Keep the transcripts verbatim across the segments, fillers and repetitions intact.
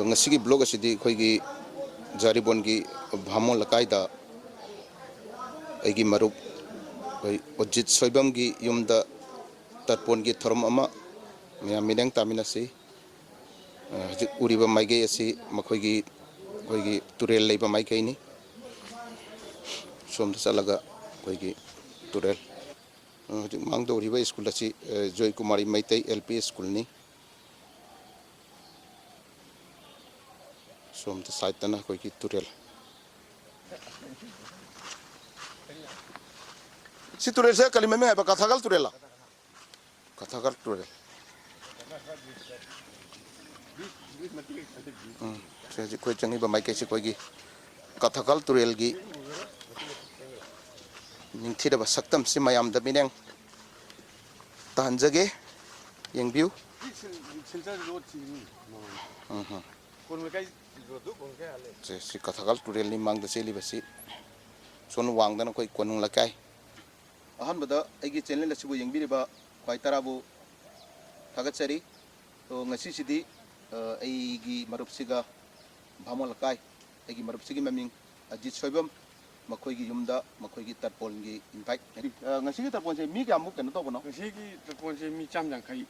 ꯉꯁꯤꯒꯤ ꯕ꯭ꯂꯣꯛ ꯑꯁꯤꯗꯤ ꯑꯩꯈꯣꯏꯒꯤ ꯖꯥꯔꯤꯕꯣꯟꯒꯤ ꯚꯥꯃꯣꯟ ꯂꯩꯀꯥꯏꯗ ꯑꯩꯒꯤ ꯃꯔꯨꯞ ꯑꯩꯈꯣꯏ ꯑꯣꯖꯤꯠ ꯁꯣꯏꯕꯝꯒꯤ ꯌꯨꯝꯗ ꯇꯔꯄꯣꯟꯒꯤ ꯊꯧꯔꯝ ꯑꯃ ꯃꯌꯥꯝ ꯃꯤꯠꯌꯦꯡ ꯇꯥꯃꯤꯟꯅꯁꯤ꯫ ꯑ, ꯍꯧꯖꯤꯛ ꯎꯔꯤꯕ ꯃꯥꯏꯀꯩ ꯑꯁꯤ ꯃꯈꯣꯏꯒꯤ, ꯑꯩꯈꯣꯏꯒꯤ ꯇꯨꯔꯦꯜ ꯂꯩꯕ ꯃꯥꯏꯀꯩꯅꯤ꯫ ꯁꯣꯝꯗ ꯆꯠꯂꯒ ꯑꯩꯈꯣꯏꯒꯤ ꯇꯨꯔꯦꯜ꯫ ꯑ, ꯍꯧꯖꯤꯛ ꯃꯥꯡꯗ ꯎꯔꯤꯕ ꯁ꯭ꯀꯨꯜ ꯑꯁꯤ, ꯑ, ꯖꯣꯏꯀꯨꯃꯥꯔꯤ ꯃꯩꯇꯩ ꯑꯦꯜ ꯄꯤ ꯁ꯭ꯀꯨꯜꯅꯤ꯫ ꯁꯣꯝꯗ ꯁꯥꯏꯠꯇꯅ ꯑꯩꯈꯣꯏꯒꯤ ꯇꯨꯔꯦꯜ꯫ ꯁꯤ ꯇꯨꯔꯦꯜꯁꯦ ꯀꯔꯤ ꯃꯃꯤꯡ ꯍꯥꯏꯕ? ꯀꯊꯥꯒꯜ ꯇꯨꯔꯦꯜꯂ? ꯀꯊꯥꯒꯜ ꯇꯨꯔꯦꯜ꯫ ꯎꯝ, ꯁꯤ ꯍꯧꯖꯤꯛ ꯑꯩꯈꯣꯏ ꯆꯪꯉꯤꯕ ꯃꯥꯏꯀꯩꯁꯤ ꯑꯩꯈꯣꯏꯒꯤ ꯀꯊꯥꯒꯜ ꯇꯨꯔꯦꯜꯒꯤ ꯅꯤꯡꯊꯤꯔꯕ ꯁꯛꯇꯝꯁꯤ ꯃꯌꯥꯝꯗ ꯃꯤꯠꯌꯦꯡ ꯇꯥꯍꯟꯖꯒꯦ, ꯌꯦꯡꯕꯤꯌꯨ꯫ ꯁꯤꯜꯆꯔ ꯔꯣꯗꯁꯤꯅꯤ꯫ ꯎꯝ ꯍꯝ꯫ ꯀꯣꯟ ꯂꯩꯀꯥꯏ ꯔꯣꯗꯇꯨ ꯀꯣꯟ ꯂꯩꯀꯥꯏ ꯍꯥꯜꯂꯦ꯫ ꯁꯦ, ꯁꯤ ꯀꯊꯥꯒꯜ ꯇꯨꯔꯦꯜꯅꯤ ꯃꯥꯡꯗ ꯆꯦꯜꯂꯤꯕꯁꯤ꯫ ꯁꯣꯝ ꯋꯥꯡꯗꯅ ꯑꯩꯈꯣꯏ ꯀꯣꯅꯨꯡ ꯂꯩꯀꯥꯏ꯫ ꯑꯍꯥꯟꯕꯗ ꯑꯩꯒꯤ ꯆꯦꯅꯦꯜ ꯑꯁꯤꯕꯨ ꯌꯦꯡꯕꯤꯔꯤꯕ ꯈ꯭ꯋꯥꯏ ꯇꯔꯥꯕꯨ ꯊꯥꯒꯠꯆꯔꯤ꯫ ꯑꯗꯣ ꯉꯁꯤꯁꯤꯗꯤ, ꯑ, ꯑꯩꯒꯤ ꯃꯔꯨꯞꯁꯤꯒ ꯚꯥꯃꯣꯟ ꯂꯩꯀꯥꯏ, ꯑꯩꯒꯤ ꯃꯔꯨꯞꯁꯤꯒꯤ ꯃꯃꯤꯡ ꯑꯖꯤꯠ ꯁꯣꯏꯕꯝ, ꯃꯈꯣꯏꯒꯤ ꯌꯨꯝꯗ ꯃꯈꯣꯏꯒꯤ ꯇꯔꯄꯣꯟꯒꯤ ꯏꯟꯚꯥꯏꯠ꯫ ꯑ, ꯉꯁꯤꯒꯤ ꯇꯔꯄꯣꯟꯁꯦ ꯃꯤ ꯀꯌꯥꯃꯨꯛ ꯀꯩꯅꯣ ꯇꯧꯕꯅꯣ? ꯉꯁꯤꯒꯤ ꯇꯔꯄꯣꯟꯁꯦ ꯃꯤ ꯆꯥꯝ ꯌꯥꯡꯈꯩ,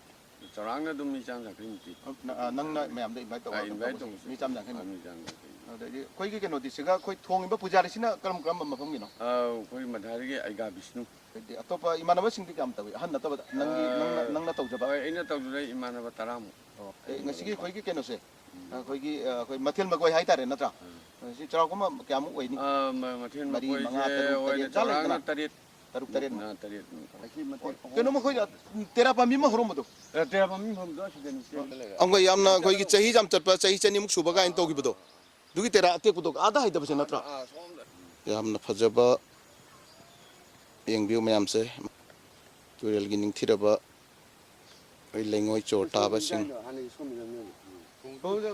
ꯆꯥꯎꯔꯥꯛꯅ ꯑꯗꯨꯝ ꯃꯤ ꯆꯥꯝ ꯌꯥꯡꯈꯩꯃꯨꯛꯇꯤ꯫ ꯑ, ꯅ-, ꯑ, ꯅꯪꯅ ꯃꯌꯥꯝꯗ ꯏꯟꯚꯥꯏꯠ ꯇꯧꯕ ꯑ, ꯏꯟꯚꯥꯏꯠ ꯇꯧꯕꯁꯦ ꯃꯤ ꯆꯥꯝ ꯌꯥꯡꯈꯩꯃꯨꯛ? ꯑ, ꯃꯤ ꯆꯥꯝ ꯌꯥꯡꯈꯩ꯫ ꯑꯗꯩꯗꯤ ꯑꯩꯈꯣꯏꯒꯤ ꯀꯩꯅꯣꯗꯤ, ꯁꯤꯒ ꯑꯩꯈꯣꯏ ꯊꯣꯡꯉꯤꯕ ꯄꯨꯖꯥꯔꯤꯁꯤꯅ ꯀꯔꯝ ꯀꯔꯝꯕ ꯃꯐꯝꯒꯤꯅꯣ? ꯑ, ꯑꯩꯈꯣꯏ ꯃꯙꯥꯔꯤꯒꯤ ꯑꯩꯒꯥ ꯕꯤꯁꯅꯨ꯫ ꯑꯗꯩꯗꯤ ꯑꯇꯣꯞꯄ ꯏꯃꯥꯟꯅꯕꯁꯤꯡꯗꯤ ꯀꯌꯥꯝ ꯇꯧꯏ? ꯑꯍꯟ ꯅꯠꯇꯕꯗ ꯅꯪꯒꯤ, ꯑ, ꯅꯪꯅ, ꯅꯪꯅ ꯇꯧꯖꯕ? ꯍꯣꯏ, ꯑꯩꯅ ꯇꯧꯖꯕ ꯏꯃꯥꯟꯅꯕ ꯇꯔꯥꯃꯨꯛ꯫ ꯑꯣ, ꯑꯦ, ꯉꯁꯤꯒꯤ ꯑꯩꯈꯣꯏꯒꯤ ꯀꯩꯅꯣꯁꯦ, ꯎꯝ꯫ ꯑꯩꯈꯣꯏꯒꯤ, ꯑ, ꯑꯩꯈꯣꯏ ꯃꯊꯦꯜ ꯃꯀꯣꯏ ꯍꯥꯏꯇꯥꯔꯦ, ꯅꯠꯇ꯭ꯔꯥ? ꯎꯝ꯫ ꯁꯤ ꯆꯥꯎꯔꯥꯛꯄ ꯑꯃ ꯀꯌꯥꯃꯨꯛ ꯑꯣꯏꯅꯤ? ꯑ, ꯃ-, ꯃꯊꯦꯜ ꯃꯔꯤ, ꯃꯀꯣꯏꯁꯦ ꯃꯉꯥ, ꯇꯔꯨꯛ, ꯑꯣꯏꯅ ꯇꯔꯦꯠ, ꯆꯥꯎꯔꯥꯛꯅ ꯆꯥꯔꯛꯏꯗꯅ? ꯇꯔꯦꯠ꯫ ꯇꯔꯨꯛ ꯇꯔꯦꯠꯃꯨꯛ꯫ ꯑ, ꯇꯔꯦꯠꯃꯨꯛ꯫ ꯀꯩꯅꯣ, ꯃꯈꯣꯏ, ꯎꯝ, ꯇꯦꯔꯥ ꯄꯥꯝꯕꯤ ꯑꯃ ꯍꯧꯔꯝꯕꯗꯣ? ꯑ, ꯇꯦꯔꯥ ꯄꯥꯝꯕꯤ ꯑꯃ ꯍꯧꯔꯝꯕꯗꯣ ꯑꯁꯤꯗꯅꯤ, ꯁꯤꯗꯅꯤ꯫ ꯑꯩꯈꯣꯏ ꯌꯥꯝꯅ ꯑꯩꯈꯣꯏꯒꯤ ꯆꯍꯤ ꯌꯥꯝ ꯆꯠꯄ, ꯆꯍꯤ ꯆꯅꯤꯃꯨꯛ ꯁꯨꯕ ꯀꯥꯏꯅ ꯇꯧꯈꯤꯕꯗꯣ? ꯑꯗꯨꯒꯤ ꯇꯦꯔꯥ ꯑꯇꯦꯛꯄꯗꯣ ꯑꯥꯗ ꯍꯥꯏꯗꯕꯁꯦ ꯅꯠꯇ꯭ꯔꯥ? ꯑꯥ, ꯁꯣꯝꯗ꯫ ꯌꯥꯝꯅ ꯐꯖꯕ, ꯌꯦꯡꯕꯤꯌꯨ ꯃꯌꯥꯝꯁꯦ, ꯇꯨꯔꯦꯜꯒꯤ ꯅꯤꯡꯊꯤꯔꯕ ꯑꯩꯈꯣꯏ ꯂꯩꯉꯣꯏ ꯆꯣꯔ ꯇꯥꯕꯁꯤꯡ꯫ ꯍꯥꯟꯅꯒꯤ ꯁꯣꯝꯗ ꯂꯝꯕꯤ ꯑꯃ꯫ ꯁꯣꯝꯗ,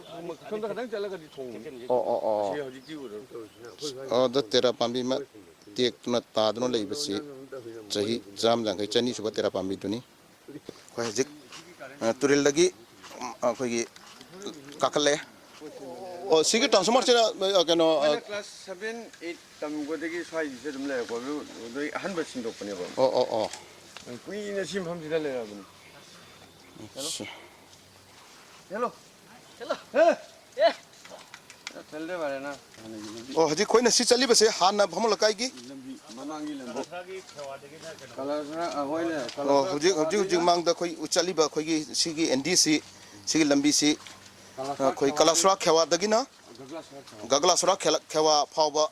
ꯁꯣꯝꯗ ꯈꯤꯇꯪ ꯆꯠꯂꯒꯗꯤ ꯊꯣꯡꯉꯦ꯫ ꯑꯣ, ꯑꯣ, ꯑꯣ꯫ ꯁꯤ ꯍꯧꯖꯤꯛꯇꯤ ꯎꯔꯔꯣꯏ꯫ ꯑꯣ, ꯑꯗ ꯇꯦꯔꯥ ꯄꯥꯝꯕꯤ ꯑꯃ ꯇꯦꯛꯇꯨꯅ ꯇꯥꯗꯨꯅ ꯂꯩꯕꯁꯤ ꯆꯍꯤ ꯆꯥꯝ ꯌꯥꯡꯈꯩ, ꯆꯅꯤ ꯁꯨꯕ ꯇꯦꯔꯥ ꯄꯥꯝꯕꯤꯗꯨꯅꯤ꯫ ꯑꯩꯈꯣꯏ ꯍꯧꯖꯤꯛ, ꯑ, ꯇꯨꯔꯦꯜꯗꯒꯤ, ꯎꯝ, ꯑꯩꯈꯣꯏꯒꯤ ꯀꯥꯈꯠꯂꯛꯑꯦ꯫ ꯑꯣ, ꯁꯤꯒꯤ ꯇ꯭ꯔꯥꯟꯁꯐꯣꯔꯃꯔꯁꯤꯅ, ꯑ, ꯀꯩꯅꯣ, ꯑ, ꯑꯩꯈꯣꯏꯅ ꯀ꯭ꯂꯥꯁ ꯁꯚꯦꯟ, ꯑꯩꯠ ꯇꯝꯕꯗꯒꯤ ꯁ꯭ꯋꯥꯏꯁꯤꯗ ꯑꯗꯨꯝ ꯂꯩꯔꯛꯄ, ꯑꯗꯨ ꯑꯗꯨꯗꯩ ꯑꯍꯟꯕ ꯁꯤꯟꯗꯣꯛꯄꯅꯦꯕ꯫ ꯑꯣ, ꯑꯣ, ꯑꯣ꯫ ꯀꯨꯏꯅ ꯁꯤ ꯃꯐꯝꯁꯤꯗ ꯂꯩꯔꯛꯑꯕꯅꯤ꯫ ꯑꯠꯁꯥ꯫ ꯍꯦꯜꯂꯣ꯫ ꯍꯦꯜꯂꯣ꯫ ꯍꯦ꯫ ꯑꯦ꯫ ꯆꯠꯂꯦ ꯚꯥꯏ ꯅꯪ꯫ ꯑꯣ, ꯍꯧꯖꯤꯛ ꯑꯩꯈꯣꯏꯅ ꯁꯤ ꯆꯠꯂꯤꯕꯁꯦ ꯍꯥꯟꯅ ꯚꯥꯃꯣꯟ ꯂꯩꯀꯥꯏꯒꯤ ꯂꯝꯕꯤ, ꯃꯃꯥꯡꯒꯤ ꯂꯝꯕꯤ꯫ ꯀꯂꯥꯁꯔꯥ, ꯑ, ꯍꯣꯏꯅꯦ, ꯑꯣ, ꯀꯂꯥꯁꯔꯥ ꯍꯧꯖꯤꯛ, ꯍꯧꯖꯤꯛ, ꯍꯧꯖꯤꯛ ꯈꯦꯋꯥꯗꯒꯤꯅ ꯃꯥꯡꯗ ꯑꯩꯈꯣꯏ ꯆꯠꯂꯤꯕ ꯑꯩꯈꯣꯏꯒꯤ ꯁꯤꯒꯤ ꯑꯦꯟ ꯗꯤ ꯁꯤ, ꯁꯤꯒꯤ ꯂꯝꯕꯤꯁꯤ, ꯀꯂꯥꯁꯔꯥ ꯑꯩꯈꯣꯏ ꯈꯦꯋꯥꯗꯒꯤ ꯀꯂꯥꯁꯔꯥ ꯈꯦꯋꯥꯗꯒꯤꯅ ꯒꯒꯂꯥꯁꯔꯥ ꯈꯦꯋꯥ꯫ ꯒꯒꯂꯥꯁꯔꯥ ꯈꯦꯂ-, ꯈꯦꯋꯥ ꯐꯥꯎꯕ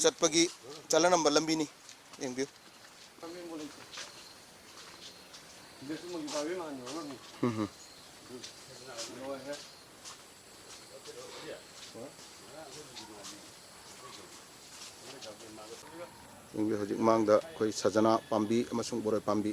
ꯆꯠꯄꯒꯤ ꯆꯠꯅꯔꯝꯕ ꯂꯝꯕꯤꯅꯤ꯫ ꯌꯦꯡꯕꯤꯌꯨ꯫ ꯎꯝ, ꯎꯝ꯫ ꯌꯦꯡꯕꯤꯌꯨ, ꯍꯧꯖꯤꯛ ꯃꯥꯡꯗ ꯑꯩꯈꯣꯏ ꯁꯖꯅꯥ ꯄꯥꯝꯕꯤ ꯑꯃꯁꯨꯡ ꯕꯣꯔꯣꯏ ꯄꯥꯝꯕꯤ꯫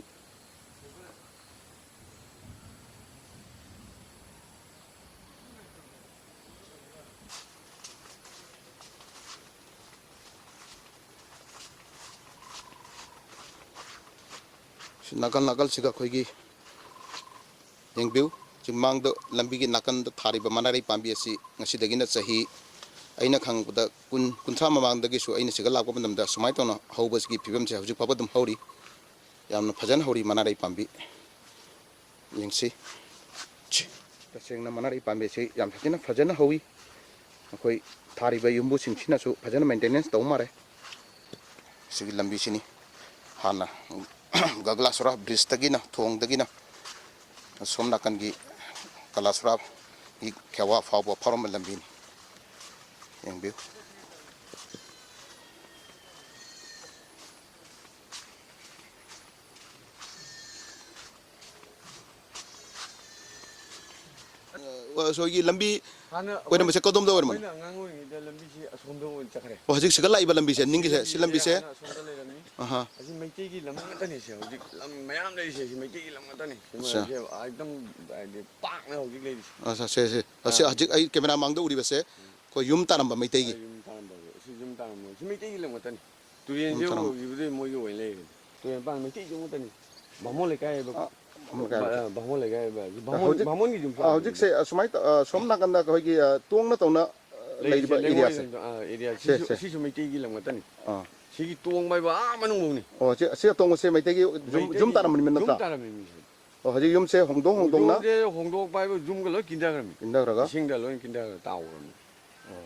ꯁꯤ ꯅꯥꯀꯜ ꯅꯥꯀꯜꯁꯤꯒ ꯑꯩꯈꯣꯏꯒꯤ ꯌꯦꯡꯕꯤꯌꯨ, ꯆꯤꯡꯃꯥꯡꯗ ꯂꯝꯕꯤꯒꯤ ꯅꯥꯀꯟꯗ ꯊꯥꯔꯤꯕ ꯃꯅꯥꯔꯩ ꯄꯥꯝꯕꯤ ꯑꯁꯤ ꯉꯁꯤꯗꯒꯤꯅ ꯆꯍꯤ, ꯑꯩꯅ ꯈꯪꯕꯗ ꯀꯨꯟ, ꯀꯨꯟꯊ꯭ꯔꯥ ꯃꯃꯥꯡꯗꯒꯤꯁꯨ ꯑꯩꯅ ꯁꯤꯗ ꯂꯥꯛꯄ ꯃꯇꯝꯗ ꯁꯨꯃꯥꯏꯅ ꯇꯧꯅ ꯍꯧꯕꯁꯤꯒꯤ ꯐꯤꯕꯝꯁꯦ ꯍꯧꯖꯤꯛ ꯐꯥꯎꯕ ꯑꯗꯨꯝ ꯍꯧꯔꯤ꯫ ꯌꯥꯝꯅ ꯐꯖꯅ ꯍꯧꯔꯤ ꯃꯅꯥꯔꯩ ꯄꯥꯝꯕꯤ꯫ ꯌꯦꯡꯁꯤ꯫ ꯇꯁꯦꯡꯅ ꯃꯅꯥꯔꯩ ꯄꯥꯝꯕꯤꯁꯤ ꯌꯥꯝ ꯁꯥꯊꯤꯅ ꯐꯖꯅ ꯍꯧꯋꯤ꯫ ꯑꯩꯈꯣꯏ ꯊꯥꯔꯤꯕ ꯌꯨꯝꯕꯨꯁꯤꯡꯁꯤꯅꯁꯨ ꯐꯖꯅ ꯃꯦꯟꯇꯦꯅꯦꯟꯁ ꯇꯧꯕ ꯃꯥꯜꯂꯦ꯫ ꯁꯤꯒꯤ ꯂꯝꯕꯤꯁꯤꯅꯤ ꯍꯥꯟꯅ ꯒꯒꯂꯥꯁꯣꯔꯥ ꯕ꯭ꯔꯤꯖꯇꯒꯤꯅ, ꯊꯣꯡꯗꯒꯤꯅ ꯑꯁꯣꯝ ꯅꯥꯀꯟꯒꯤ ꯀꯂꯥꯁꯣꯔꯥꯒꯤ ꯈꯦꯋꯥ ꯐꯥꯎꯕ ꯐꯥꯎꯔꯝꯕ ꯂꯝꯕꯤꯅꯤ꯫ ꯌꯦꯡꯕꯤꯌꯨ꯫ ꯑ, ꯑꯩꯈꯣꯏꯒꯤ ꯂꯝꯕꯤ ꯍꯥꯟꯅ ꯑꯩꯈꯣꯏ, ꯀꯣꯏꯔꯝꯕꯁꯦ ꯀꯗꯣꯝꯗ ꯑꯣꯏꯔꯝꯕꯅꯣ? ꯑꯩꯈꯣꯏꯅ ꯑꯉꯥꯡ ꯑꯣꯏꯔꯤꯉꯩꯗ ꯂꯝꯕꯤꯁꯤ ꯑꯁꯣꯝꯗ ꯑꯣꯏꯅ ꯆꯠꯈ꯭ꯔꯦ꯫ ꯑꯣ, ꯍꯧꯖꯤꯛ ꯁꯤꯒ ꯂꯥꯛꯏꯕ ꯂꯝꯕꯤꯁꯦ, ꯅꯤꯡꯒꯤꯁꯦ, ꯁꯤ ꯂꯝꯕꯤꯁꯦ? ꯍꯥꯟꯅ ꯑꯁꯣꯝꯗ ꯂꯩꯔꯝꯃꯤ꯫ ꯑꯍꯥ꯫ ꯑꯁꯤ ꯃꯩꯇꯩꯒꯤ ꯂꯝ ꯉꯥꯛꯇꯅꯤ꯫ ꯁꯦ ꯍꯧꯖꯤꯛ ꯂꯝ ꯃꯌꯥꯝ ꯂꯩꯔꯤꯁꯦ ꯁꯤ ꯃꯩꯇꯩꯒꯤ ꯂꯝ ꯉꯥꯛꯇꯅꯤ꯫ ꯁꯤ ꯑꯠꯆꯥ꯫ ꯃꯌꯥꯝꯁꯦ ꯑꯦꯛꯗꯝ ꯍꯥꯏꯗꯤ ꯄꯥꯛꯅ ꯍꯧꯖꯤꯛ ꯂꯩꯔꯤꯁꯦ꯫ ꯑꯠꯆꯥ, ꯁꯦ, ꯁꯦ꯫ ꯑꯁꯤ ꯑꯥ꯫ ꯍꯧꯖꯤꯛ ꯑꯩ ꯀꯦꯃꯦꯔꯥ ꯃꯥꯡꯗ ꯎꯔꯤꯕꯁꯦ ꯑꯩꯈꯣꯏ ꯌꯨꯝ ꯇꯥꯔꯝꯕ ꯃꯩꯇꯩꯒꯤ꯫ ꯑꯥ, ꯌꯨꯝ ꯇꯥꯔꯝꯕ꯫ ꯁꯤ ꯌꯨꯝ ꯇꯥꯔꯝꯕ꯫ ꯁꯤ ꯃꯩꯇꯩꯒꯤ ꯂꯝ ꯉꯥꯛꯇꯅꯤ꯫ ꯇꯨꯔꯦꯟꯁꯦ ꯌꯨꯝ ꯇꯥꯔꯝꯕ꯫ ꯎꯈꯤꯕꯗꯩ ꯃꯣꯏꯒꯤ ꯑꯣꯏꯅ ꯂꯩꯔꯦ꯫ ꯇꯨꯔꯦꯟ ꯃꯄꯥꯟ ꯃꯩꯇꯩ ꯌꯨꯝ ꯉꯥꯛꯇꯅꯤ꯫ ꯕꯥꯃꯣꯟ ꯂꯩꯀꯥꯏ ꯍꯥꯏꯕ꯫ ꯑ, ꯕꯥꯃꯣꯟ ꯂꯩꯀꯥꯏ ꯍꯥꯏꯕ꯫ ꯕꯥꯃꯣꯟ, ꯍꯧꯖꯤꯛ, ꯕꯥꯃꯣꯟꯒꯤ ꯌꯨꯝꯁꯨ ꯑ, ꯍꯧꯖꯤꯛꯁꯦ ꯑꯁꯨꯃꯥꯏꯅ ꯇ-, ꯑ, ꯁꯣꯝ ꯅꯥꯀꯟꯗ ꯑꯩꯈꯣꯏꯒꯤ, ꯑ, ꯇꯣꯡꯅ ꯇꯧꯅ, ꯑ, ꯂꯩꯔꯤꯕ ꯂꯩꯔꯤꯁꯦ, ꯂꯩꯉꯣꯏ ꯑꯦꯔꯤꯌꯥꯁꯦ? ꯑ, ꯑꯦꯔꯤꯌꯥ꯫ ꯁꯦ, ꯁꯤꯁꯨ, ꯁꯦ꯫ ꯁꯤꯁꯨ ꯃꯩꯇꯩꯒꯤ ꯂꯝ ꯉꯥꯛꯇꯅꯤ꯫ ꯑꯥ꯫ ꯁꯤꯒꯤ ꯇꯣꯡꯕ ꯍꯥꯏꯕ ꯑꯥ ꯃꯅꯨꯡꯐꯧꯅꯤ꯫ ꯑꯣ, ꯁꯤ, ꯑꯁꯤꯗ ꯇꯣꯡꯕꯁꯦ ꯃꯩꯇꯩꯒꯤ ꯌꯨꯝ, ꯃꯩꯇꯩꯒꯤ ꯌꯨꯝ ꯇꯥꯔꯝꯕꯅꯤ ꯌꯨꯝ ꯅꯠꯇ꯭ꯔꯥ? ꯇꯥꯔꯝꯃꯤꯅꯤ ꯁꯤ꯫ ꯑꯣ, ꯍꯧꯖꯤꯛ ꯌꯨꯝꯁꯦ ꯍꯣꯡꯗꯣꯛ ꯍꯣꯡꯗꯣꯛꯅ ꯍꯣꯡꯗꯣꯛꯁꯦ ꯍꯣꯡꯗꯣꯛꯄ ꯍꯥꯏꯕ ꯌꯨꯝꯒ ꯂꯣꯏ ꯀꯤꯟꯊꯈ꯭ꯔꯃꯤ꯫ ꯀꯤꯟꯊꯈ꯭ꯔꯒ? ꯏꯁꯤꯡꯗ ꯂꯣꯏ ꯀꯤꯟꯊꯈ꯭ꯔ ꯇꯥꯎꯈ꯭ꯔꯃꯤ꯫ ꯑꯣ,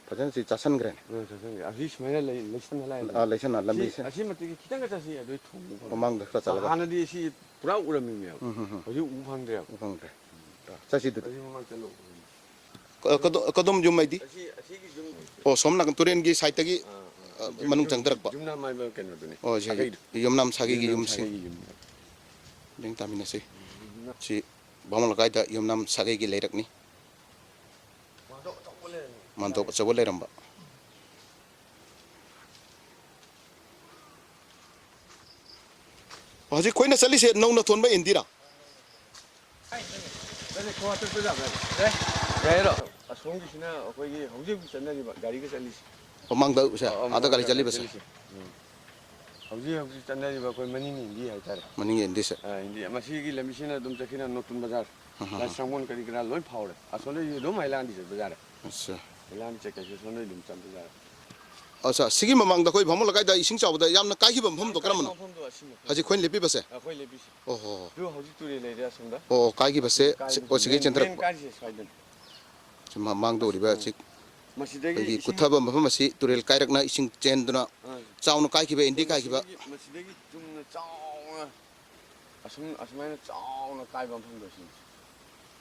ꯐꯖꯅ ꯁꯤ ꯆꯥꯁꯟꯈ꯭ꯔꯦꯅꯦ꯫ ꯑ, ꯆꯥꯁꯟꯈ꯭ꯔꯦ꯫ ꯑꯁꯤ ꯁꯨꯃꯥꯏꯅ ꯂꯩ-, ꯂꯩꯁꯟꯅ ꯂꯥꯛꯑꯦ꯫ ꯑ, ꯂꯩꯁꯟꯅ ꯁꯤ, ꯂꯝꯕꯤꯁꯦ꯫ ꯑꯁꯤ ꯃꯇꯤꯛꯀꯤ ꯈꯤꯇꯪꯒ ꯆꯠꯁꯤ, ꯑꯗꯨ ꯊꯣꯡꯕ ꯐꯪꯉꯦ꯫ ꯃꯃꯥꯡꯗ ꯈꯔ ꯆꯠꯂꯒ꯫ ꯍꯥꯟꯅꯗꯤ ꯁꯤ ꯄꯨꯔꯥ ꯎꯔꯝꯃꯤꯅꯦꯕ꯫ ꯎꯝ, ꯎꯝ, ꯎꯝ꯫ ꯍꯧꯖꯤꯛ ꯎ ꯐꯪꯗ꯭ꯔꯦꯕ꯫ ꯎ ꯐꯪꯗ꯭ꯔꯦ꯫ ꯆꯠꯁꯤ ꯑꯗꯨꯗꯤ꯫ ꯑꯁꯤ ꯃꯃꯥꯡ ꯆꯠꯂꯨ꯫ ꯀ-, ꯀꯗꯣ-, ꯀꯗꯣꯝ ꯌꯨꯝ ꯍꯥꯏꯗꯤ? ꯑꯁꯤ, ꯑꯁꯤꯒꯤ ꯌꯨꯝ꯫ ꯑꯣ, ꯁꯣꯝ ꯅꯥꯀꯟ ꯇꯨꯔꯦꯟꯒꯤ ꯁꯥꯏꯠꯇꯒꯤ, ꯑꯥ, ꯑꯥ꯫ ꯑ, ꯌꯨꯝ, ꯃꯅꯨꯡ ꯌꯨꯝ, ꯆꯪꯊꯔꯛꯄ? ꯌꯨꯝꯅꯥꯝ ꯍꯥꯏꯕ ꯀꯩꯅꯣꯗꯨꯅꯤ꯫ ꯑꯣ, ꯁꯤ ꯁꯥꯒꯩꯗꯣ꯫ ꯌꯨꯝꯅꯥꯝ ꯁꯥꯒꯩꯒꯤ ꯌꯨꯝꯅꯥꯝ ꯌꯨꯝꯁꯤꯡ꯫ ꯁꯥꯒꯩꯒꯤ ꯌꯨꯝ꯫ ꯂꯦꯡ ꯇꯥꯃꯤꯟꯅꯁꯤ꯫ ꯌꯨꯝꯅꯥꯝ꯫ ꯁꯤ ꯕꯥꯃꯣꯟ ꯂꯩꯀꯥꯏꯗ ꯌꯨꯝꯅꯥꯝ ꯁꯥꯒꯩꯒꯤ ꯂꯩꯔꯛꯅꯤ꯫ ꯃꯥꯟꯗꯣꯞ ꯑꯆꯧꯕ ꯂꯩꯔꯝꯃꯤ꯫ ꯃꯥꯟꯗꯣꯞ ꯑꯆꯧꯕ ꯂꯩꯔꯝꯕ꯫ ꯍꯧꯖꯤꯛ ꯑꯩꯈꯣꯏꯅ ꯆꯠꯂꯤꯁꯦ ꯅꯧꯅ ꯊꯣꯟꯕ ꯑꯦꯟꯗꯤꯔꯥ? ꯌꯥꯏꯔꯣ? ꯑꯁꯣꯝꯒꯤꯁꯤꯅ ꯑꯩꯈꯣꯏꯒꯤ ꯍꯧꯖꯤꯛ ꯍꯧꯖꯤꯛ ꯆꯠꯅꯔꯤꯕ ꯒꯥꯔꯤꯒ ꯆꯠꯂꯤꯁꯦ꯫ ꯃꯃꯥꯡꯗ ꯎꯁꯦ? ꯑ, ꯑ, ꯑꯥꯗ ꯒꯥꯔꯤ ꯃꯃꯥꯡꯗ ꯆꯠꯂꯤꯕꯁꯦ? ꯆꯠꯂꯤꯁꯦ꯫ ꯎꯝ꯫ ꯍꯧꯖꯤꯛ ꯍꯧꯖꯤꯛ ꯆꯠꯅꯔꯤꯕ ꯑꯩꯈꯣꯏ ꯃꯅꯤꯡ ꯍꯤꯟꯗꯤ ꯍꯥꯏꯇꯥꯔꯦ꯫ ꯃꯅꯤꯡ ꯍꯤꯟꯗꯤꯁꯦ? ꯑ, ꯍꯤꯟꯗꯤ꯫ ꯃꯁꯤꯒꯤ ꯂꯝꯕꯤꯁꯤꯅ ꯑꯗꯨꯝ ꯆꯠꯈꯤꯅ ꯅꯣꯇꯨꯟ ꯕꯖꯥꯔ, ꯎꯝ, ꯎꯝ, ꯂꯥꯏꯁ꯭ꯔꯝ ꯎꯝ꯫ ꯁꯪꯒꯣꯜ ꯀꯔꯤ ꯀꯔꯥ ꯂꯣꯏ ꯐꯥꯎꯔꯦ꯫ ꯑꯁꯣꯝꯗꯒꯤ ꯑꯗꯨꯝ ꯍꯩꯂꯥꯡꯗꯤ ꯆꯠꯄ ꯌꯥꯔꯦ꯫ ꯑꯠꯆꯥ꯫ ꯍꯩꯂꯥꯡꯗꯤ ꯆꯠꯀꯦꯁꯨ ꯁꯣꯝꯗꯒꯤ ꯑꯗꯨꯝ ꯆꯠꯄ ꯌꯥꯔꯦ꯫ ꯑꯠꯆꯥ, ꯁꯤꯒꯤ ꯃꯃꯥꯡꯗ ꯑꯩꯈꯣꯏ ꯚꯥꯃꯣꯟ ꯂꯩꯀꯥꯏꯗ ꯏꯁꯤꯡ ꯆꯥꯎꯕꯗ ꯌꯥꯝꯅ ꯀꯥꯏꯈꯤꯕ ꯃꯐꯝꯗꯣ ꯀꯔꯝꯕꯅꯣ? ꯃꯐꯝꯗꯣ ꯑꯁꯤꯅꯤ꯫ ꯍꯧꯖꯤꯛ ꯑꯩꯈꯣꯏꯅ ꯂꯦꯞꯄꯤꯕꯁꯦ? ꯑꯩꯈꯣꯏ ꯂꯦꯞꯄꯤꯁꯦ꯫ ꯑꯣ ꯍꯣ ꯍꯣ꯫ ꯑꯗꯨ ꯍꯧꯖꯤꯛ ꯇꯨꯔꯦꯜ ꯂꯩꯔꯦ ꯑꯁꯣꯝꯗ꯫ ꯑꯣ, ꯀꯥꯏꯈꯤꯕꯁꯦ, ꯀꯥꯏꯕꯁꯦ ꯑꯣ, ꯁꯤꯒꯤ main, ꯆꯦꯟꯊꯔꯛꯄ꯫ Main ꯀꯥꯏꯔꯤꯁꯦ ꯁ꯭ꯋꯥꯏꯗꯅꯤ꯫ ꯁꯤ ꯃ-, ꯃꯥꯡꯗ ꯎꯔꯤꯕ ꯎꯝ꯫ ꯁꯤ ꯃꯁꯤꯗꯒꯤ ꯑꯩꯈꯣꯏꯒꯤ ꯏꯁꯤꯡ ꯀꯨꯠꯊꯕ ꯃꯐꯝ ꯑꯁꯤ ꯇꯨꯔꯦꯜ ꯀꯥꯏꯔꯛꯅ ꯏꯁꯤꯡ ꯆꯦꯟꯗꯨꯅ ꯑꯥ꯫ ꯆꯥꯎꯅ ꯀꯥꯏꯈꯤꯕ, ꯑꯦꯟꯗꯤ ꯀꯥꯏꯈꯤꯕ꯫ ꯃꯁꯤꯗꯒꯤ, ꯃꯁꯤꯗꯒꯤ ꯆꯨꯝꯅ ꯆꯥꯎꯅ ꯑꯁꯨꯝ, ꯑꯁꯨꯃꯥꯏꯅ ꯆꯥꯎꯅ ꯀꯥꯏꯕ ꯃꯐꯝꯗꯣ ꯁꯤꯅꯤ꯫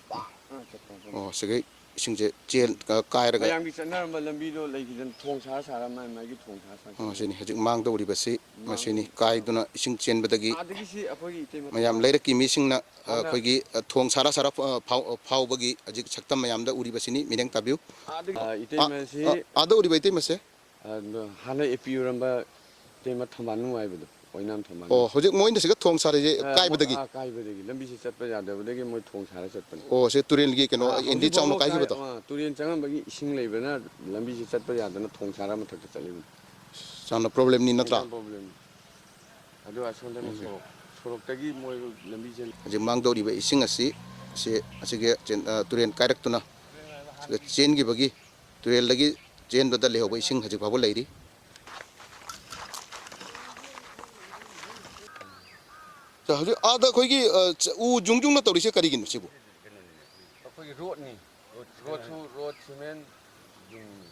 ꯄꯥꯛꯅ ꯆꯠꯄ ꯃꯐꯝ꯫ ꯑꯣ, ꯁꯤꯒꯩ ꯏꯁꯤꯡꯁꯦ ꯆꯦꯟ-, ꯀ-, ꯀꯥꯏꯔꯒ꯫ ꯃꯌꯥꯝꯒꯤ ꯆꯠꯅꯔꯝꯕ ꯂꯝꯕꯤꯗꯣ ꯂꯩꯈꯤꯗꯅ ꯊꯣꯡ ꯁꯥꯔ ꯁꯥꯔ ꯃꯥꯏ ꯃꯥꯏꯒꯤ ꯊꯣꯡ ꯁꯥꯔ ꯁꯥꯔ ꯑꯣ, ꯆꯠꯅꯔꯝꯕ꯫ ꯁꯤꯅꯤ ꯍꯧꯖꯤꯛ ꯃꯥꯡꯗ ꯎꯔꯤꯕꯁꯤ, ꯃꯥꯡꯗ ꯃꯁꯤꯅꯤ ꯎꯔꯤꯕ꯫ ꯀꯥꯏꯗꯨꯅ ꯏꯁꯤꯡ ꯆꯦꯟꯕꯗꯒꯤ ꯑꯥꯗꯒꯤ ꯁꯤ ꯑꯩꯈꯣꯏꯒꯤ ꯏꯇꯩꯃ ꯃꯌꯥꯝ ꯊꯣꯡ ꯂꯩꯔꯛꯀꯤ ꯃꯤꯁꯤꯡꯅ, ꯑ, ꯍꯥꯟꯅ ꯑꯩꯈꯣꯏꯒꯤ, ꯑ, ꯊꯣꯡ ꯁꯥꯔ ꯁꯥꯔ, ꯑ, ꯐꯥꯎ-, ꯑ, ꯐꯥꯎꯕꯒꯤ ꯍꯧꯖꯤꯛ ꯁꯛꯇꯝ ꯃꯌꯥꯝꯗ ꯎꯔꯤꯕꯁꯤꯅꯤ, ꯃꯤꯠꯌꯦꯡ ꯇꯥꯕꯤꯌꯨ꯫ ꯑꯥꯗꯒꯤ ꯑ, ꯑ, ꯏꯇꯩꯃꯁꯤ ꯑ, ꯑꯥꯗ ꯎꯔꯤꯕ ꯏꯇꯩꯃꯁꯦ? ꯑꯗꯣ ꯍꯥꯟꯅ ꯑꯦ ꯄꯤ ꯑꯣꯏꯔꯝꯕ ꯏꯇꯩꯃ ꯊꯝꯕꯥꯜ ꯅꯨꯡꯉꯥꯏꯕꯗꯣ, ꯑꯣꯏꯅꯥꯝ ꯊꯝꯕꯥꯜ꯫ ꯑꯣ, ꯍꯧꯖꯤꯛ ꯃꯣꯏꯅ ꯁꯤꯗ ꯊꯣꯡ ꯁꯥꯔꯤꯁꯦ ꯑ, ꯀꯥꯏꯕꯗꯒꯤ? ꯑ, ꯀꯥꯏꯕꯗꯒꯤ, ꯂꯝꯕꯤꯁꯦ ꯆꯠꯄ ꯌꯥꯗꯕꯗꯒꯤ ꯃꯣꯏ ꯊꯣꯡ ꯁꯥꯔ ꯆꯠꯄꯅꯤ꯫ ꯑꯣ, ꯁꯤ ꯇꯨꯔꯦꯜꯒꯤ ꯀꯩꯅꯣ, ꯑ, ꯏꯟꯗꯤ ꯍꯧꯖꯤꯛ ꯆꯥꯎꯅ ꯐꯥꯎꯕ ꯀꯥꯏ-, ꯀꯥꯏꯈꯤꯕꯗꯣ? ꯑ, ꯇꯨꯔꯦꯜ ꯆꯪꯉꯝꯕꯒꯤ ꯏꯁꯤꯡ ꯂꯩꯕꯅ ꯂꯝꯕꯤꯁꯦ ꯆꯠꯄ ꯌꯥꯗꯅ ꯊꯣꯡ ꯁꯥꯔ ꯃꯊꯛꯇ ꯆꯠꯂꯤꯕꯅꯤ꯫ ꯌꯥꯝꯅ problemꯅꯤ ꯅꯠꯇ꯭ꯔꯥ? ꯌꯥꯝ problemꯅꯤ꯫ ꯑꯗꯨ ꯑꯁꯣꯝꯗꯅ ꯎꯝ꯫ ꯁꯣꯔꯣꯛ꯫ ꯁꯣꯔꯣꯛꯇꯒꯤ ꯃꯣꯏ ꯂꯝꯕꯤ ꯆꯦꯟ- ꯍꯧꯖꯤꯛ ꯃꯥꯡꯗꯧꯔꯤꯕ ꯏꯁꯤꯡ ꯑꯁꯤ, ꯁꯤ, ꯑꯁꯤꯒꯤ ꯆꯦꯟ-, ꯑ, ꯇꯨꯔꯦꯟ ꯀꯥꯏꯔꯛꯇꯨꯅ ꯁꯤꯗ ꯆꯦꯟꯈꯤꯕꯒꯤ, ꯇꯨꯔꯦꯜꯗꯒꯤ ꯆꯦꯟꯕꯗ ꯂꯩꯍꯧꯕ ꯏꯁꯤꯡ ꯍꯧꯖꯤꯛ ꯐꯥꯎꯕ ꯂꯩꯔꯤ꯫ ꯁꯥꯔ, ꯍꯧꯖꯤꯛ ꯑꯥꯗ ꯑꯩꯈꯣꯏꯒꯤ, ꯑ, ꯆ-, ꯎ ꯖꯨꯡ ꯖꯨꯡꯅ ꯇꯧꯔꯤꯁꯦ ꯀꯔꯤꯒꯤꯅꯣ ꯁꯤꯕꯨ? ꯑꯩꯈꯣꯏꯒꯤ ꯔꯣꯗꯅꯤ꯫ ꯔꯣꯗ, ꯔꯣꯗꯁꯨ, ꯔꯣꯗ, ꯁꯤꯃꯦꯟ, ꯌꯨꯝꯅꯤ꯫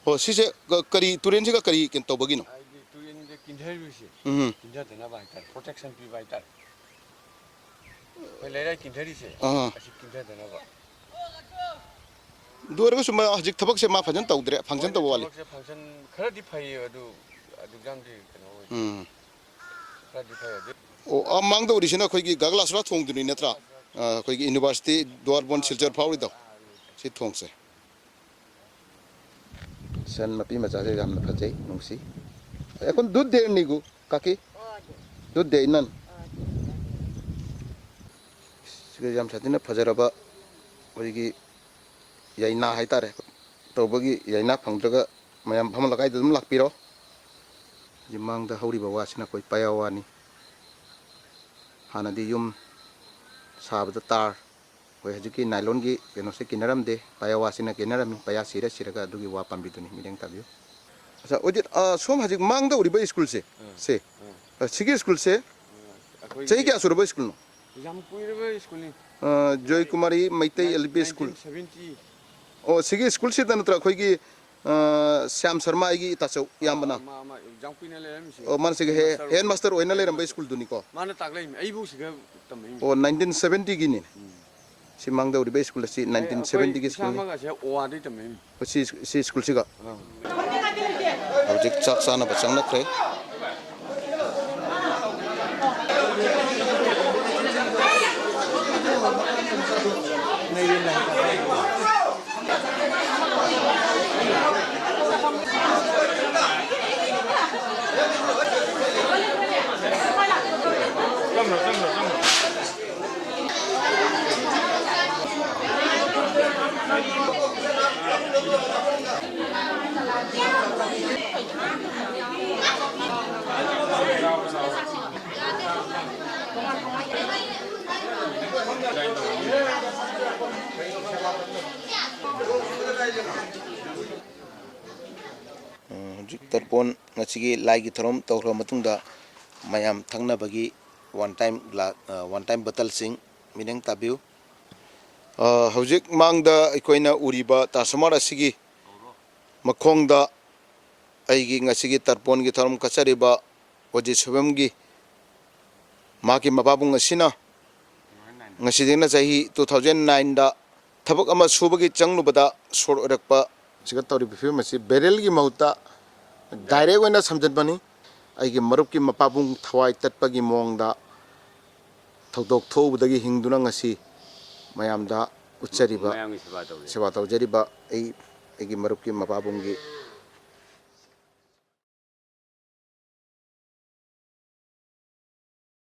ꯑꯣ, ꯁꯤꯁꯦ ꯀ-, ꯀꯔꯤ, ꯇꯨꯔꯦꯟꯁꯤꯒ ꯀꯔꯤ ꯀꯩꯅꯣ ꯇꯧꯕꯒꯤꯅꯣ? ꯍꯥꯏꯗꯤ ꯇꯨꯔꯦꯟꯁꯦ ꯀꯤꯟꯊꯔꯤꯁꯦ, ꯎꯝ꯫ ꯀꯤꯟꯊꯗꯅꯕ ꯍꯥꯏꯇꯥꯔꯦ, ꯄ꯭ꯔꯣꯇꯦꯛꯁꯟ ꯄꯤꯕ ꯍꯥꯏꯇꯥꯔꯦ꯫ ꯑꯩꯈꯣꯏ ꯂꯩꯔꯥꯏ ꯀꯤꯟꯊꯔꯤꯁꯦ, ꯑꯥ꯫ ꯑꯁꯤ ꯀꯤꯟꯊꯗꯅꯕ꯫ ꯑꯗꯨ ꯑꯣꯏꯔꯒꯁꯨ ꯃꯥ ꯍꯧꯖꯤꯛ ꯊꯕꯛꯁꯦ ꯃꯥ ꯐꯖꯅ ꯇꯧꯗ꯭ꯔꯦ, ꯐꯪꯁꯟ ꯍꯣꯏꯅꯦ, ꯇꯧꯕ ꯋꯥꯠꯂꯤ꯫ ꯊꯕꯛꯁꯦ ꯐꯪꯁꯟ ꯈꯔꯗꯤ ꯐꯩꯌꯦ, ꯑꯗꯨ, ꯑꯗꯨꯛ ꯌꯥꯝꯗꯤ ꯀꯩꯅꯣ ꯑꯣꯏꯗꯦ꯫ ꯎꯝ꯫ ꯈꯔꯗꯤ ꯐꯩ ꯑꯗꯨ꯫ ꯑꯣ, ꯑꯥ ꯃꯥꯡꯗ ꯎꯔꯤꯁꯤꯅ ꯑꯩꯈꯣꯏꯒꯤ ꯒꯒꯂꯥꯁꯨꯔꯥ ꯊꯣꯡꯗꯨꯅꯤ ꯅꯠꯇ꯭ꯔꯥ? ꯑꯥ, ꯑꯩꯈꯣꯏꯒꯤ ꯌꯨꯅꯤꯚꯔꯁꯤꯇꯤ ꯗꯨꯋꯥꯔꯕꯣꯟ ꯁꯤꯜꯆꯔ ꯐꯥꯎꯔꯤꯗꯣ, ꯁꯤ ꯊꯣꯡꯁꯦ꯫ ꯁꯟ ꯃꯄꯤ ꯃꯆꯥꯁꯦ ꯌꯥꯝꯅ ꯐꯖꯩ, ꯅꯨꯡꯁꯤ꯫ ꯑꯩꯈꯣꯏ ꯗꯨꯙ ꯗꯦꯔꯅꯤꯒꯨ ꯀꯥꯀꯤ꯫ ꯗꯨꯙ ꯗꯦ ꯏꯅꯟ꯫ ꯁꯤꯒ ꯌꯥꯝ ꯁꯥꯊꯤꯅ ꯐꯖꯔꯕ ꯑꯩꯈꯣꯏꯒꯤ ꯌꯥꯏꯅꯥ ꯍꯥꯏꯇꯥꯔꯦ꯫ ꯇꯧꯕꯒꯤ ꯌꯥꯏꯅꯥ ꯐꯪꯗ꯭ꯔꯒ ꯃꯌꯥꯝ ꯐꯝꯍꯜ ꯂꯩꯀꯥꯏꯗ ꯑꯗꯨꯝ ꯂꯥꯛꯄꯤꯔꯣ꯫ ꯍꯧꯖꯤꯛ ꯃꯥꯡꯗ ꯍꯧꯔꯤꯕ ꯋꯥꯁꯤꯅ ꯑꯩꯈꯣꯏ ꯄꯥꯌꯥ ꯋꯥꯅꯤ꯫ ꯍꯥꯟꯅꯗꯤ ꯌꯨꯝ ꯁꯥꯕꯗ ꯇꯥꯔ, ꯑꯩꯈꯣꯏ ꯍꯧꯖꯤꯛꯀꯤ ꯅꯥꯏꯂꯣꯟꯒꯤ ꯀꯩꯅꯣꯁꯦ ꯀꯤꯟꯅꯔꯝꯗꯦ, ꯄꯥꯌꯥ ꯋꯥꯁꯤꯅ ꯀꯤꯟꯅꯔꯝꯃꯤ꯫ ꯄꯥꯌꯥ ꯁꯤꯔ ꯁꯤꯔꯒ ꯑꯗꯨꯒꯤ ꯋꯥ ꯄꯥꯝꯕꯤꯗꯨꯅꯤ꯫ ꯃꯤꯠꯌꯦꯡ ꯇꯥꯕꯤꯌꯨ꯫ ꯑꯁꯥ, ꯑꯣꯖꯤꯠ, ꯑ, ꯁꯣꯝ ꯍꯧꯖꯤꯛ ꯃꯥꯡꯗ ꯎꯔꯤꯕ ꯁ꯭ꯀꯨꯜꯁꯦ, ꯑꯥ, ꯁꯦ, ꯑꯥ꯫ ꯑ, ꯁꯤꯒꯤ ꯁ꯭ꯀꯨꯜꯁꯦ, ꯑꯥ, ꯑꯩꯈꯣꯏꯒꯤ ꯆꯍꯤ ꯀꯌꯥ ꯁꯨꯔꯕ ꯁ꯭ꯀꯨꯜꯅꯣ? ꯌꯥꯝ ꯀꯨꯏꯔꯕ ꯁ꯭ꯀꯨꯜꯅꯤ꯫ ꯑ, Joykumari Meitei nine-, L P school. Nineteen seventy. ꯑꯣ, ꯁꯤꯒꯤ ꯁ꯭ꯀꯨꯜꯁꯤꯗ ꯅꯠꯇ꯭ꯔꯥ ꯑꯩꯈꯣꯏꯒꯤ, ꯑ, ꯁ꯭ꯌꯥꯝ ꯁꯔꯃ ꯑꯩꯒꯤ ꯏꯇꯥꯆꯧ ꯏꯌꯥꯝꯕꯅ? ꯑꯥ, ꯃꯥ, ꯃꯥ ꯌꯥꯝ ꯀꯨꯏꯅ ꯂꯩꯔꯝꯃꯤꯁꯦ꯫ ꯑꯣ, ꯃꯥꯅ ꯁꯤꯒꯤ ꯍꯦ-, ꯍꯦꯗꯃꯥꯁꯇꯔ ꯍꯦꯗꯃꯥꯁꯇꯔ ꯑꯣꯏꯅ ꯂꯩꯔꯝꯕ ꯁ꯭ꯀꯨꯜꯗꯨꯅꯤꯀꯣ? ꯃꯥꯅ ꯇꯥꯛꯂꯛꯏꯅꯤ, ꯑꯩꯕꯨ ꯁꯤꯗ ꯇꯝꯃꯛꯏꯅꯤ꯫ ꯑꯣ, ꯅꯥꯏꯟꯇꯤꯟ ꯁꯚꯦꯟꯇꯤꯒꯤꯅꯤ꯫ ꯎꯝ꯫ ꯁꯤ ꯃꯥꯡꯗ ꯎꯔꯤꯕ ꯁ꯭ꯀꯨꯜ ꯑꯁꯤ ꯅꯥꯏꯟꯇꯤꯟ ꯁꯚꯦꯟꯇꯤꯒꯤ ꯁ꯭ꯀꯨꯜꯅꯤ꯫ ꯑꯩꯈꯣꯏ ꯏꯁꯥꯃꯛ ꯑꯁꯤꯗ ꯑꯣ ꯑꯥꯗꯩ ꯇꯝꯃꯛꯏꯅꯤ꯫ ꯁꯤ, ꯁꯤ ꯁ꯭ꯀꯨꯜꯁꯤꯒ꯫ ꯑꯥ꯫ ꯍꯧꯖꯤꯛ ꯆꯥꯛ ꯆꯥꯅꯕ ꯆꯪꯂꯛꯈ꯭ꯔꯦ꯫ ꯎꯝ, ꯍꯧꯖꯤꯛ ꯇꯔꯄꯣꯟ ꯉꯁꯤꯒꯤ ꯂꯥꯏꯒꯤ ꯊꯧꯔꯝ ꯇꯧꯈ꯭ꯔꯕ ꯃꯇꯨꯡꯗ ꯃꯌꯥꯝ ꯊꯛꯅꯕꯒꯤ one time glass, ꯑ, one time bottleꯁꯤꯡ ꯃꯤꯠꯌꯦꯡ ꯇꯥꯕꯤꯌꯨ꯫ ꯑ, ꯍꯧꯖꯤꯛ ꯃꯥꯡꯗ ꯑꯩꯈꯣꯏꯅ ꯎꯔꯤꯕ transformer ꯑꯁꯤꯒꯤ ꯃꯈꯣꯡꯗ ꯑꯩꯒꯤ ꯉꯁꯤꯒꯤ ꯇꯔꯄꯣꯟꯒꯤ ꯊꯧꯔꯝ ꯀꯠꯆꯔꯤꯕ ꯑꯣꯖꯤꯠ ꯁꯣꯏꯕꯝꯒꯤ ꯃꯍꯥꯛꯀꯤ ꯃꯄꯥꯕꯨꯡ ꯑꯁꯤꯅ ꯉꯁꯤꯗꯒꯤꯅ ꯆꯍꯤ two thousand nineꯗ ꯊꯕꯛ ꯑꯃ ꯁꯨꯕꯒꯤ ꯆꯪꯂꯨꯕꯗ ꯁꯣꯔ ꯑꯣꯏꯔꯛꯄ ꯑꯁꯤꯒ ꯇꯧꯔꯤꯕ ꯐꯤꯕꯝ ꯑꯁꯤ barrelꯒꯤ ꯃꯍꯨꯠꯇ direct ꯑꯣꯏꯅ ꯁꯝꯖꯟꯕꯅꯤ꯫ ꯑꯩꯒꯤ ꯃꯔꯨꯞꯀꯤ ꯃꯄꯥꯕꯨꯡ ꯊꯋꯥꯏ ꯇꯠꯄꯒꯤ ꯃꯑꯣꯡꯗ ꯊꯧꯗꯣꯛ ꯊꯣꯛꯎꯕꯗꯒꯤ ꯍꯤꯡꯗꯨꯅ ꯉꯁꯤ ꯃꯌꯥꯝꯗ ꯎꯠꯆꯔꯤꯕ, ꯃꯌꯥꯝꯒꯤ ꯁꯦꯕꯥ ꯇꯧꯔꯤ꯫ ꯁꯦꯕꯥ ꯇꯧꯖꯔꯤꯕ ꯑꯩ, ꯑꯩꯒꯤ ꯃꯔꯨꯞꯀꯤ ꯃꯄꯥꯕꯨꯡꯒꯤ